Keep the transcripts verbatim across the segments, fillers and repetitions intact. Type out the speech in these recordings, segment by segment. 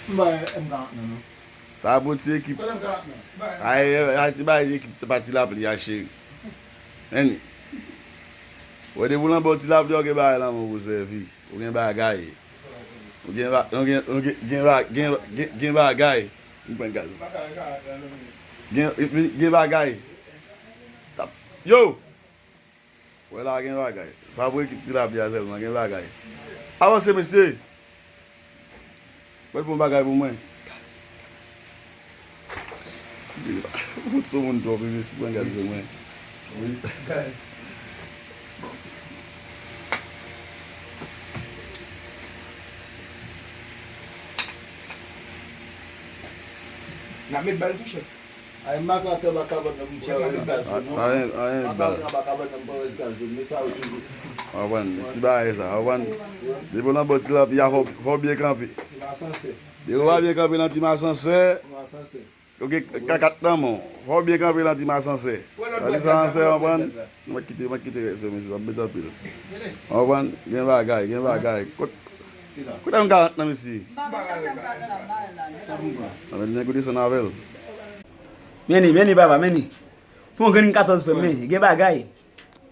M bay M karant nan non. Sa pou ti ekip. Ay, ay, ti bay ekip pati lapli a, cheri. Annie. Wè, depi w lanbè w ti lapli, w gen bagay lanmou pou sèvi. Ou gen bagay. Ou gen ba-, ou gen, ou gen, gen ba-, gen, gen, gen bagay. M pran gaz. Gen, gen bagay. Tap. Yo! Wè la gen bagay. Sa pou ekip tilapli a sèlman, gen bagay. Avanse, mesye! Mwen pran bagay pou mwen. Ou fout sou moun twòp, wi, mesye, pran gaz sou mwen. Wi. Gaz. N ap met bal tou, chèf. Ay, m pa ka antre anba kabann nan pou m tchè wè gaz yo, non. Anyen, anyen, m pa ka antre anba kabann nan pou m wè gaz yo, men sa yo toujou. W konprann, ti bagay sa, w konprann. Depi w nan bò ti lapli a, fò, fò w byen kanpe. Ti masansè. Depi w pa byen kanpe nan ti masansè, ti masansè. Ou gen kakat nan men w, fò w byen kanpe nan ti masansè. Nan ti masansè, w konprann. Mwen kite, mwen kite rès yo, mesye, w ap met anpil. W konprann? Gen bagay, gen bagay. Kot, kote yon karant nan, mesye? Anben, nèg ou desann avè l. Men li, men li, papa, men li. Pran yon grenn katòz, frè m, men li. Gen bagay.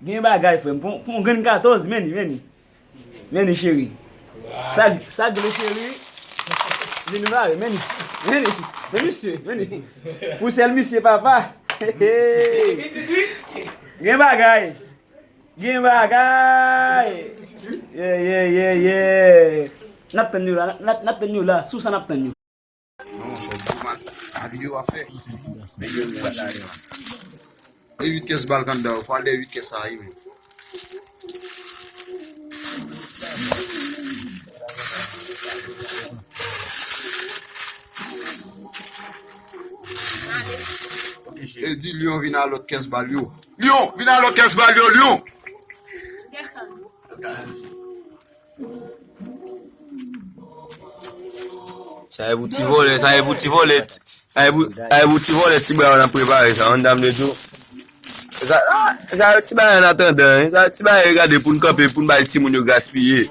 Gen bagay, frè m. Pran, pran yon grenn katòz, men li, men li. Men li, cheri. Sa, sa gle, cheri. Vin nou la, men li. Men li. Men misye, men li. Pou sèl misye, papa. Gen bagay. Gen bagay. Yeah, yeah, yeah, yeah. N ap tann yo la, n ap, n ap tann yo la. Sou sa n ap tann yo. Non, monchè, w gou, man. A videyo w ap fè. Men yo, nou wè la, yo. E uit kès bal k anndan, fò al dèyè uit kès sa a, wi, men. E di Lyon vin a lòt kès bal yo. Lyon, vin a lòt kès bal yo, Lyon. Sa e pou ti vòlè, sa e pou ti vòlè, sa e pou, sa e pou ti vòlè ti bwa yo n ap prepare sa, yon dam de dyo. Sa, ah, sa ti bagay an atandan, sa ti bagay yo gade pou n kanpe, pou n bay timoun yo gaspiye.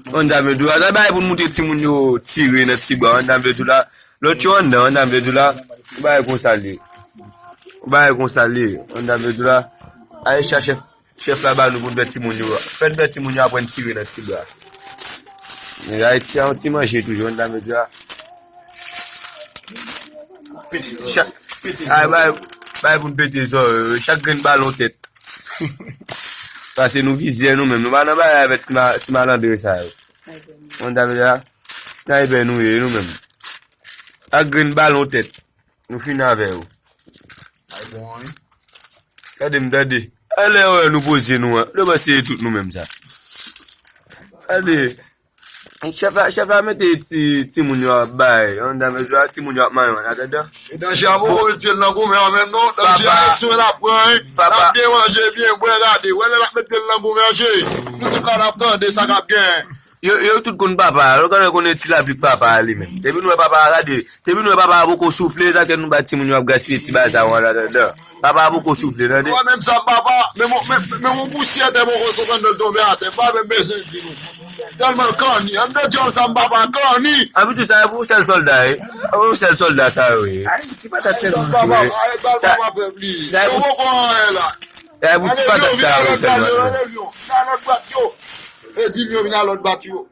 Yon dam de dyo, sa bagay pou n montre timoun yo tire nan ti bwa, yon dam de dyo la. Lòt yo anndan, yon dam de dyo la. Yon bagay konsa l ye. Yon bagay konsa l ye, yon dam de dyo la. Aye chache Chèf la ba nou pou n fè timoun yo. Fè n fè timoun yo aprann tire nan ti bwa. Men Ayiti a yon ti manje toujou, yon dam de dyo a. Chak, ay, bay, bay pou n pete zòrèy yo. Chak grenn balon tèt. Paske nou vizyè nou menm. Nou pa nan bagay avèk ti ma-, ti malandren sa yo. Yon dam de dyo a. Sniper nou ye, nou menm. Ak grenn balon tèt. Nou fini avè yo. Ay bon, wi. Tande m, tande. Alè wè nou poze nou an. Nou panse se tout nou menm sa. Tande. Chèf la, chèf la mete ti, timoun yo ap bay. Yon dam yo, timoun yo ap manyen an atandan. E danje a poko met pye l nan goumen an menm non. Danje a e swen l ap pran, wi. L ap byen manje, byen bwè, gade. Wè lè l ap met pye l nan goumen an, cheri. Nou tout la n ap tande sa k ap genyen. Yo, yo tout konn papa a. Yo genlè konnen ti lapli k papa a li menm. Depi nou wè papa a, gade, depi nou wè papa a poko soufle, sa k fè nou bay timoun yo ap gaspiye ti bagay sa yo an atandan. Papa a poko soufle, tande. Mwen menm sa m papa, men mon, men, men mon pousyè tè poko sou pandan l tonbe atè, pa menm bezwen di nou. Tèlman kanni, an de dyòl sa m papa kanni. Anpi tou sa e pou sèl sòlda, e. E pou sèl sòlda sa yo, e. Ay, ti patat sèlman. Papa, papa pèp li. Yo poko anyen la. E pou ti patat sa yo sèlman. Vin a lòt bat yo. E di m yo vin a lòt bat yo.